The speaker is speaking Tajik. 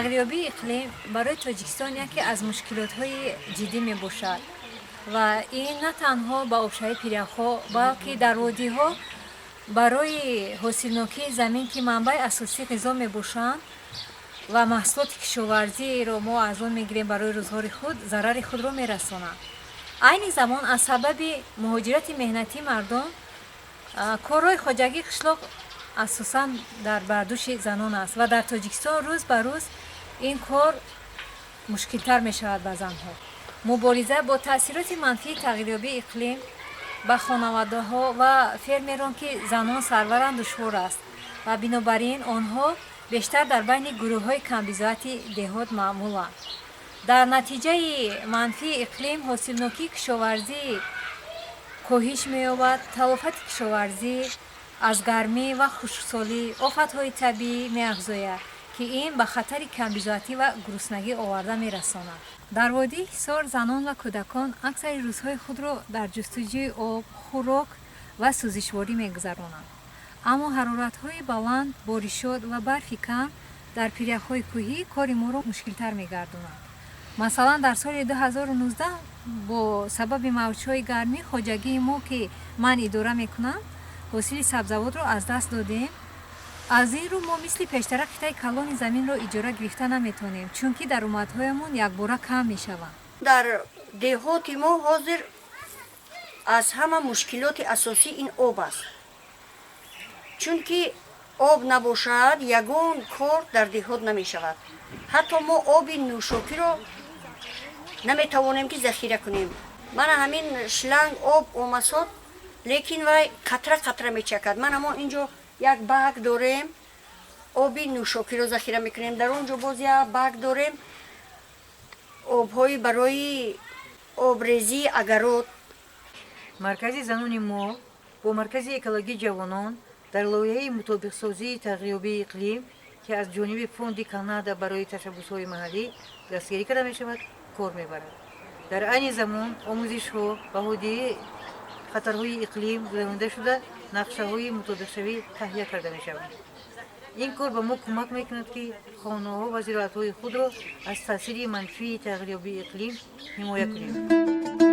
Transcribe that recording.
Тағйирёбии иқлим барои Тоҷикистон яке аз мушкилотҳои ҷиддӣ мебошад ва ин на танҳо ба обшавии пиряхҳо, балки дар водиҳо барои ҳосилнокии замин, ки манбаи асосии ғизо мебошанд ва маҳсулоти кишоварзиро мо аз он мегирем барои рӯзгори худ, зарари худро мерасонанд. Айни замон аз сабаби муҳоҷирати меҳнатии мардон корҳои хоҷагии қишлоқ асосан дар бардӯши занон аст ва дар Тоҷикистон рӯз ба рӯз ин кор мушкилтар мешавад ба занҳо. Мубориза бо таъсироти манфии тағйирёбии иқлим ба хонаводаҳо ва фермерон, ки занон сарваранд, душвор аст ва бинобар ин онҳо бештар дар байни гурӯҳҳои камбизоати деҳот маъмуланд. Дар натиҷаи манфии иқлим ҳосилнокии кишоварзӣ коҳиш меёбад, талофати кишоварзӣ аз гармӣ ва хушксолӣ, офатҳои табиӣ меафзояд, ки ин ба хатари камбизоатӣ ва гуруснагӣ оварда мерасонад. Дар водии Ҳисор занон ва кӯдакон аксари рӯзҳои худро дар ҷустуҷӯи об, хӯрок ва сӯзишворӣ мегузаронанд. Аммо ҳароратҳои баланд, боришот ва барфи кам дар пиряхҳои кӯҳӣ кори моро мушкилтар мегардонад. Масалан, дар соли 2019 бо сабаби мавҷҳои гармӣ хоҷагии мо, ки ман идора мекунам, ҳосили сабзавотро аз даст додем. Аз ин рӯ мо мисли пештара қитъаи калони заминро иҷора гирифта наметавонем, чунки даромадҳоямон якбора кам мешаванд. Дар деҳоти мо ҳозир аз ҳама мушкилоти асосӣ ин об аст, чунки об набошад, ягон кор дар деҳот намешавад. Ҳатто мо оби нӯшокиро наметавонем, ки захира кунем. Мана ҳамин шланг об омасод, лекин вай қатра қатра мечакад. Мана мо инҷо як бак дорем, оби нӯшокиро захира мекунем. Дар он ҷо боз як бак дорем, обҳои барои обрезии огород. Маркази занони мо бо Маркази экологии ҷавонон дар лоиҳаи мутобиқсозии тағйирёбии иқлим, ки аз ҷониби Фонди Канада барои ташаббусҳои маҳаллӣ дастгирӣ карда мешавад, кор мебарад. Дар айни замон омӯзишҳо баҳодиҳии хатарҳои иқлим гузаронида шуда, нақшаҳои мутобиқшавӣ таҳия карда мешаванд. Ин кор ба мо кӯмак мекунад, ки хонаҳо ва зироатҳои худро аз таъсири манфии тағйирёбии иқлим ҳимоя кунем.